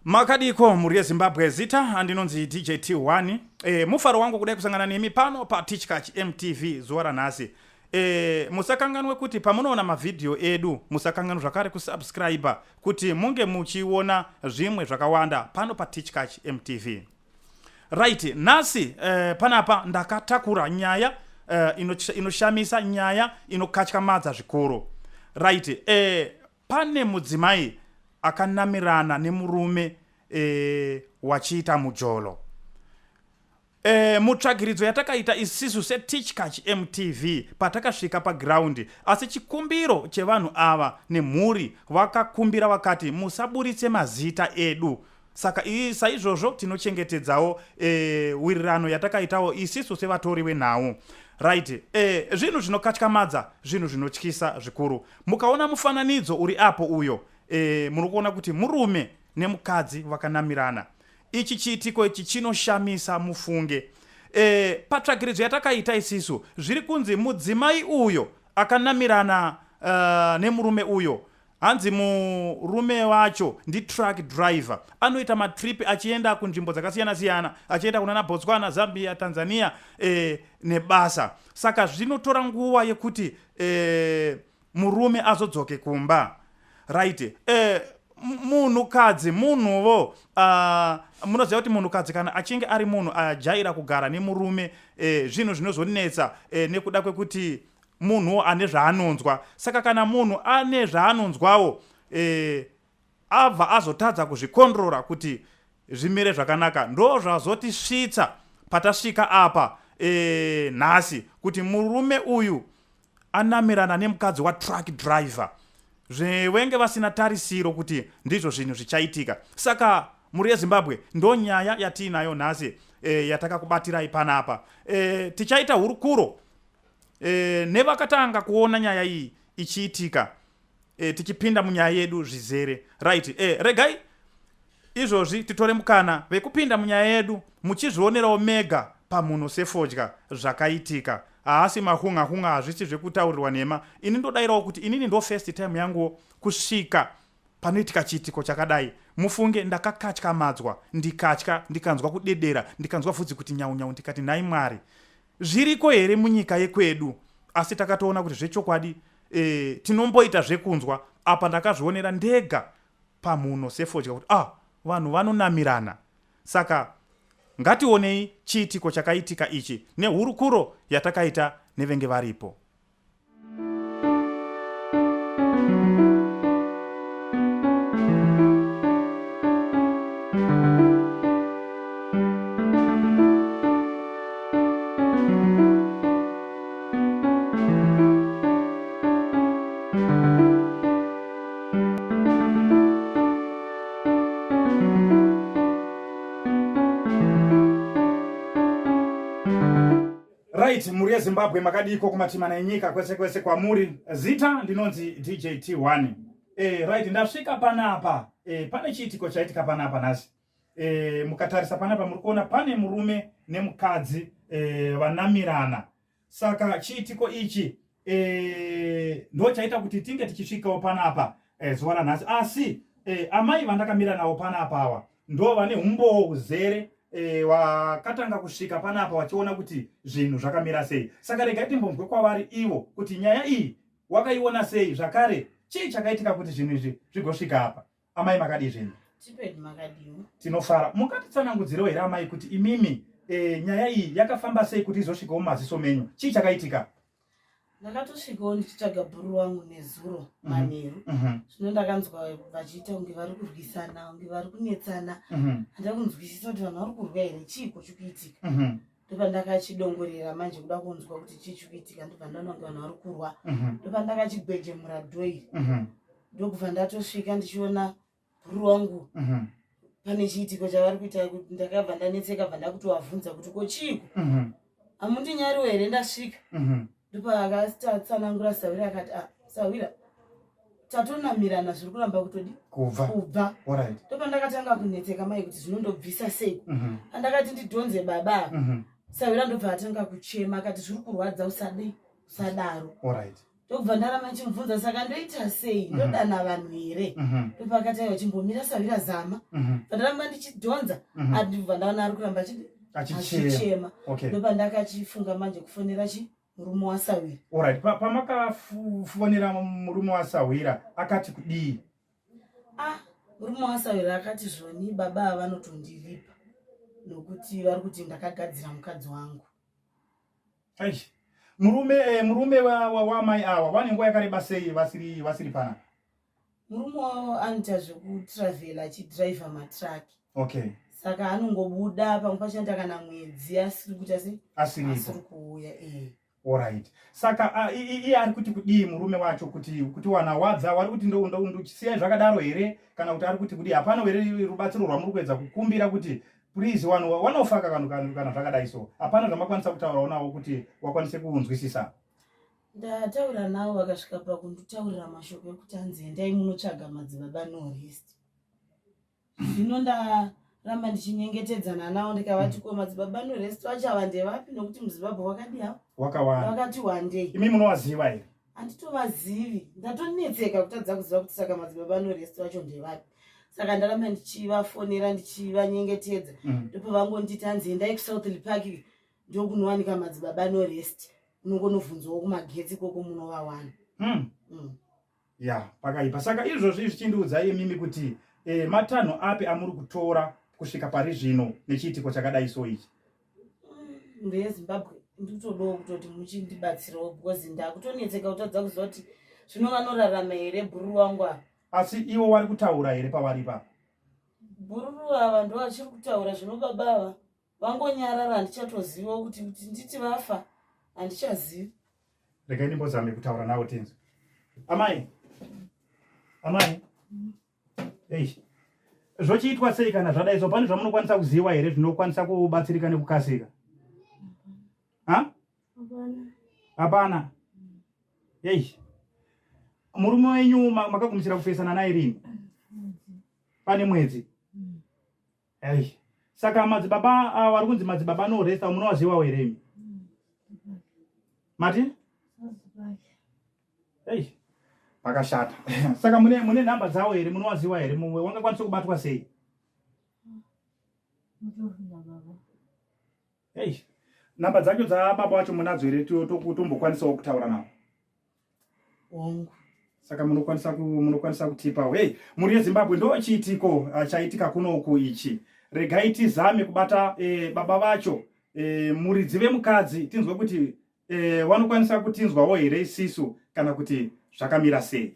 Makadiko mhuri yeZimbabwe, zita andinonzi DJ T1. E, mufaro wangu kudai kusangana nemi pano paTichkach MTV zuva ranhasi. E, musakanganwe kuti pamunoona mavhidhiyo edu musakanganwe zvakare kusubscribe kuti munge muchiona zvimwe zvakawanda pano paTichkach MTV. Right, nhasi eh, panapa ndakatakura nyaya eh, inoshamisa nyaya inokatyamadza zvikuru. Right, eh, Pane mudzimai akanamirana nemurume e, wachiita mujolo. E, mutsvagiridzo yatakaita isisu seTichkach MTV patakasvika pagiraundi, asi chikumbiro chevanhu ava nemhuri vakakumbira vakati musaburitse mazita edu. Saka saizvozvo tinochengetedzawo e, wirirano yatakaitawo isisu sevatori venhau. Right, e, zvinhu zvinokatyamadza, zvinhu zvinotyisa zvikuru. Mukaona mufananidzo uri apo uyo e, muri kuona kuti murume nemukadzi vakanamirana. Ichi chiitiko ichi chinoshamisa mufunge. E, patsvagiridzo yatakaita isisu zviri kunzi mudzimai uyo akanamirana uh, nemurume uyo hanzi murume wacho nditruck driver anoita matrip achienda kunzvimbo dzakasiyana siyana achienda kunana Botswana, Zambia, Tanzania e, nebasa saka zvinotora nguva yekuti e, murume azodzoke kumba right e, munhukadzi munhuvo uh, munoziva kuti munhukadzi kana achinge ari munhu ajaira kugara nemurume e, zvinhu zvinozonetsa e, nekuda kwekuti munhuwo ane zvaanonzwa saka kana munhu ane zvaanonzwawo e, abva azotadza kuzvikondrora kuti zvimire zvakanaka ndozvazotisvitsa patasvika apa e, nhasi kuti murume uyu anamirana nemukadzi watruck driver zvewenge vasina tarisiro kuti ndizvo zvinhu zvichaitika saka mhuri yezimbabwe ndo nyaya yatiinayo nhasi e, yatakakubatirai panapa e, tichaita hurukuro e, nevakatanga kuona nyaya iyi ichiitika e, tichipinda munyaya yedu zvizere right e, regai izvozvi titore mukana vekupinda munyaya yedu muchizvionerawo mega pamhuno sefodya zvakaitika haasi mahunga hunga hazvisi zvekutaurirwa nhema ini ndodairawo kuti inini ndo first time yanguwo kusvika panoitika chiitiko chakadai mufunge ndakakatyamadzwa ndikatya ndikanzwa kudedera ndikanzwa vhudzi kuti nyau nyau ndikati nhai mwari Zviriko here munyika yekwedu asi takatoona kuti zvechokwadi e, tinomboita zvekunzwa apa ndakazvionera ndega pamhuno sefodya kuti ah vanhu vanonamirana saka ngationei chiitiko chakaitika ichi nehurukuro yatakaita nevenge varipo. Right, mhuri yeZimbabwe makadiiko kumatimana enyika kwese kwese kwamuri. Zita ndinonzi DJ T1. Eh, right, ndasvika panapa. Eh, pane chiitiko chaitika panapa nhasi. Eh, mukatarisa panapa muri kuona pane murume nemukadzi eh, vanamirana. Saka chiitiko ichi e, ndo chaita kuti tinge tichisvikawo panapa e, zuva ranhasi asi e, amai vandakamira navo panapa awa ndo vane umbowo huzere e, wakatanga kusvika panapa wachiona kuti zvinhu zvakamira sei saka regai timbonzwe kwavari ivo kuti nyaya iyi wakaiona sei zvakare chii chakaitika kuti zvinhu izvi zvigosvika apa Amai makadii zvenyu? Tipedi makadiwo. Tinofara. Mungatitsanangudzirewo here amai kuti imimi e, nyaya iyi yakafamba sei kuti izosvikawo mumaziso menyu? Chii chakaitika? Ndakatosvikawo ndichitsvaga bhuru wangu nezuro mhm. manheru. Mm -hmm. Ndakanzwa vachiita kunge vari kurwisana, kunge vari kunetsana. Mm -hmm. Kunzwisisa kuti vanhu vari kurwa here, chiiko chikuitika? Mm -hmm. Ndopandakachidongorera manje kuda kunzwa kuti chii chikuitika, ndobva ndaona kunge vanhu vari kurwa. Mm -hmm. Ndopandakachigwejemura dhoiri. Mm -hmm. Ndokubva ndatosvika ndichiona bhuru wangu mm -hmm. pane chiitiko chavari kuita ndakabva ndanetseka bva ndakutovavhunza kuti ko chiiko mm -hmm. hamundinyariwo here ndasvika mm -hmm. ndopaakatsanangura sahwira akati ah, sahwira tatonamirana zviri kuramba kutodi kubva kubva ndopandakatanga kunetseka mai kuti zvinondobvisa sei mm -hmm. andakati ndidhonze baba mm -hmm. sahwira ndobva atanga kuchema akati zviri kurwadza usadii usadaro right. Ndokubva ndaramba ndichimubvunza, saka ndoita sei? Ndodana vanhu here? Ndopakati aiwa, chimbomira sahwira zama. Ndaramba ndichidhonza, andibva ndaona ari kuramba achichema. Achichema. Ndopandakachifunga manje kufonera chi murume wasahwira. Alright, pamakafonera murume wasahwira akati kudii? Ah, murume wasahwira akati zvoni baba ava vanotondiripa nokuti vari kuti ndakagadzira mukadzi wangu. Aish. Murume wamai awa vane nguva yakareba sei vasiri panapa? Murume wavo anoita zvekutravhela achidhiraivha matraki. Saka anongobuda, pamwe pacho kana mwedzi asiri kuita sei? Asiripo. Asiri kuuya, ee. Alright, saka iye ari kuti kudii murume wacho kuti wana wadza wari kuti ndosiyai zvakadaro here, kana kuti ari kuti kudii? Hapana here rubatsiro rwamuri kuedza kukumbira kuti please vanhu vanofa kana zvakadai? So hapana zvamakwanisa kutaurawo navo kuti wakwanise kunzwisisa? Ndataura navo, vakasvika pakunditaurira mashoko ekuti anzi endai munotsvaga madzibaba Norest. Zvino ndaramba ndichinyengetedzana navo, ndikavati ko madzibaba Norest vachava ndevapi, nokuti muZimbabwe wakadi havo wakawanda. Vakati wandei. Imi munovaziva here? Handitovazivi, ndatonetseka kutadza kuziva kuti saka madzibaba Norest vacho ndevapi. Saka ndaramba ndichivafonera, ndichivanyengetedza. Ndopavangonditi hanzi endai kuSouthlea Park, ndokunowanika madzibaba Norest, unongonovhunzawo kumagetsi ikoko munovawana. Ya, pakaipa. Saka izvozvi zvichindiudzai imimi kuti matanho api amuri kutora kusvika pari zvino nechiitiko chakadai so ichi? NdeyeZimbabwe, ndikutodawo kutoti muchindibatsirawo because ndakutonetseka kutadza kuziva kuti zvino vanorarama here bhururu wangu ava. Asi ivo vari kutaura here pavari ipapo? Bhururu ava ndo vachiri kutaura. Zvino baba ava vangonyarara, handichatozivawo kuti nditi vafa, handichazivi. Regai ndimbozame kutaura navo tinzwe. Amai, amai, ei, zvochiitwa sei kana zvadai so? Pane zvamunokwanisa kuziva here zvinokwanisa kubatsirika nekukasika? Ha, hapana. Ei, murume wenyu makagumisira kupesana naye rini? Pane mwedzi. Ei, saka madzibaba ava vari kunzi madzibaba Noresta munovazivawo here imi? Mati ei, pakashata. Saka mune nhamba dzavo here? Munovaziva here? Mumwe wangakwanisa kubatwa sei? Ei, nhamba dzacho dzababa vacho munadzo here, tombokwanisawo kutaura navo? Hongu. Saka munokwanisa kutipa? Hey, mhuri yeZimbabwe, ndo chiitiko chaitika kunoku ichi. Regai tizame kubata baba vacho, muridzi vemukadzi, tinzwe kuti vanokwanisa kutinzwawo here isisu kana kuti zvakamira sei.